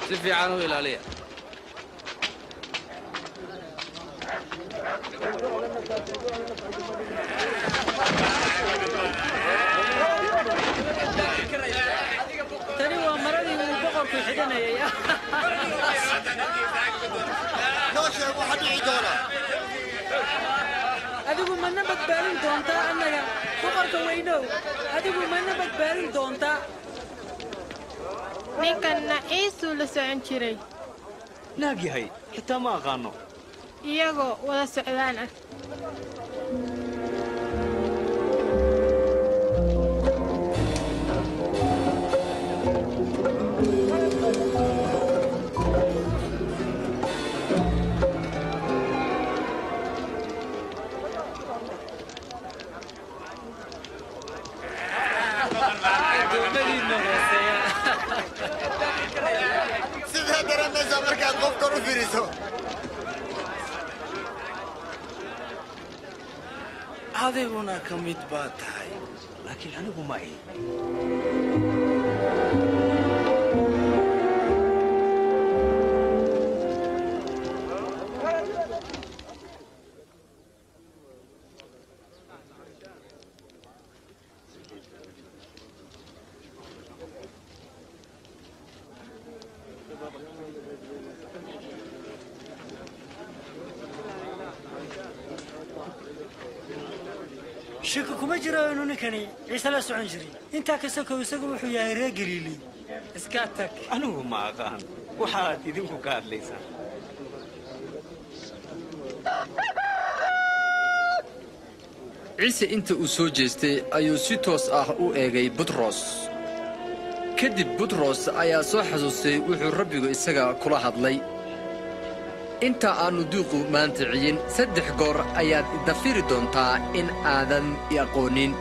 Si fiican u ilaaliya. Tani waa maradii uu boqorku xidhanayay. Noo sheeg waxa dhici doona. Adigu mana badbaadin doontaa annaga, boqorka weynow? Adigu mana badbaadin doontaa? Ninkanna Ciisuu la socon jiray. Naag yahay, xitaa ma aqaanno. Iyagoo wada socdaan ah. Addoommadiinna hooseeya. Sidee dareemaysaa markaad qofkan u fiiriso? Adiguna ka mid baad tahay. Laakiin anigu ma ihi. Shaki kuma jiro inuu ninkani Ciise la socon jiray. Intaa ka sokow, isagu wuxuu yahay reer Galiili. Iska tag. Anigu ma aqaan waxaad idinku ka hadlaysaan. Ciise inta uu soo jeestay ayuu si toos ah u eegay Butros. Kadib Butros ayaa soo xasuustay wuxuu Rabbigu isaga kula hadlay: "Inta aannu duuqu maanta ciyin, 3 goor ayaad idafiri doontaa in aadan i aqoonin."